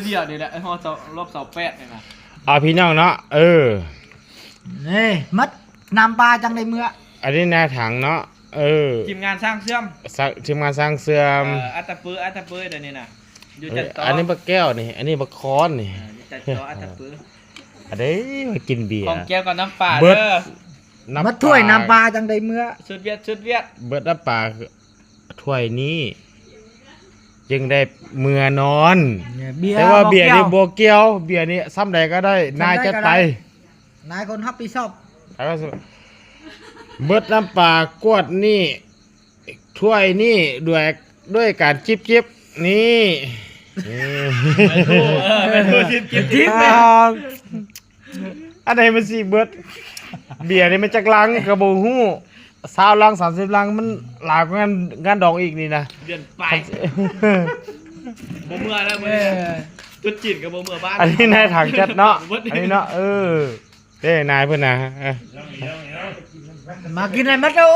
ດຽວນີ້ແຫຼະ ຮອດເສົາ ລອບເສົາແປດນີ້ນະ. ເອົາ ພີ່ນ້ອງເນາະ ເອີ ນີ້ໝົດນ້ຳປາຈັ່ງໄດ້ເມືອ. ອັນນີ້ນາຍຖັງເນາະ ເອີ ທີມງານສ້າງເຊື່ອມ ສະ ທີມງານສ້າງເຊື່ອມ ເອີ ອັດຕະປື ອັດຕະປື ດຽວນີ້ນະ ຢູ່ຈັນຕໍ່. ອັນນີ້ບັກແກ້ວນີ້ ອັນນີ້ບັກຄອນນີ້ ເອີ ຢູ່ຈັນຕໍ່ ອັດຕະປື. ອັນນີ້ມາກິນເບຍ ຂອງແກ້ວກັບນ້ຳປາເດີ ໝົດຖ້ວຍນ້ຳປາຈັ່ງໄດ້ເມືອ. ສຸດວຽດ ສຸດວຽດ ເບິດນ້ຳປາຖ້ວຍນີ້ຈຶ່ງໄດ້ເມືອນອນ. ເບຍ ແຕ່ວ່າເບຍນີ້ບໍ່ກ່ຽວ ບໍ່ກ່ຽວ ເບຍນີ້ຊ່ຳໃດກໍໄດ້ ຊ່ຳໃດກໍໄດ້ ນາຍຈັດໄປ ນາຍຄົນຮັບຜິດຊອບ. ເບິດນ້ຳປາກວດນີ້ ຖ້ວຍນີ້ ດ້ວຍ ດ້ວຍການຈິບໆ ນີ້ ນີ້ ແມ່ນຜູ້ ເອີ ແມ່ນຜູ້ຈິບໆ ຈິບ ອັນໃດມັນຊິເບິດ ເບຍນີ້ມັນຈັກລັງກໍບໍ່ຮູ້ ຊາວລັງ ສາມສິບລັງ ມັນຫຼາຍກວ່າງານ ງານດອງອີກນີ້ນະ ເດືອນປາຍ ບໍ່ເມືອແລ້ວມື້ນີ້ ເອີ ຕຸດຈີນກໍບໍ່ເມືອບ້ານ. ອັນນີ້ນາຍຖັງຈັດເນາະ ອັນນີ້ເນາະ ເອີ ເດ້ນາຍເພິ່ນນະ ເອີ ມາກິນໃຫ້ໝົດເດີ.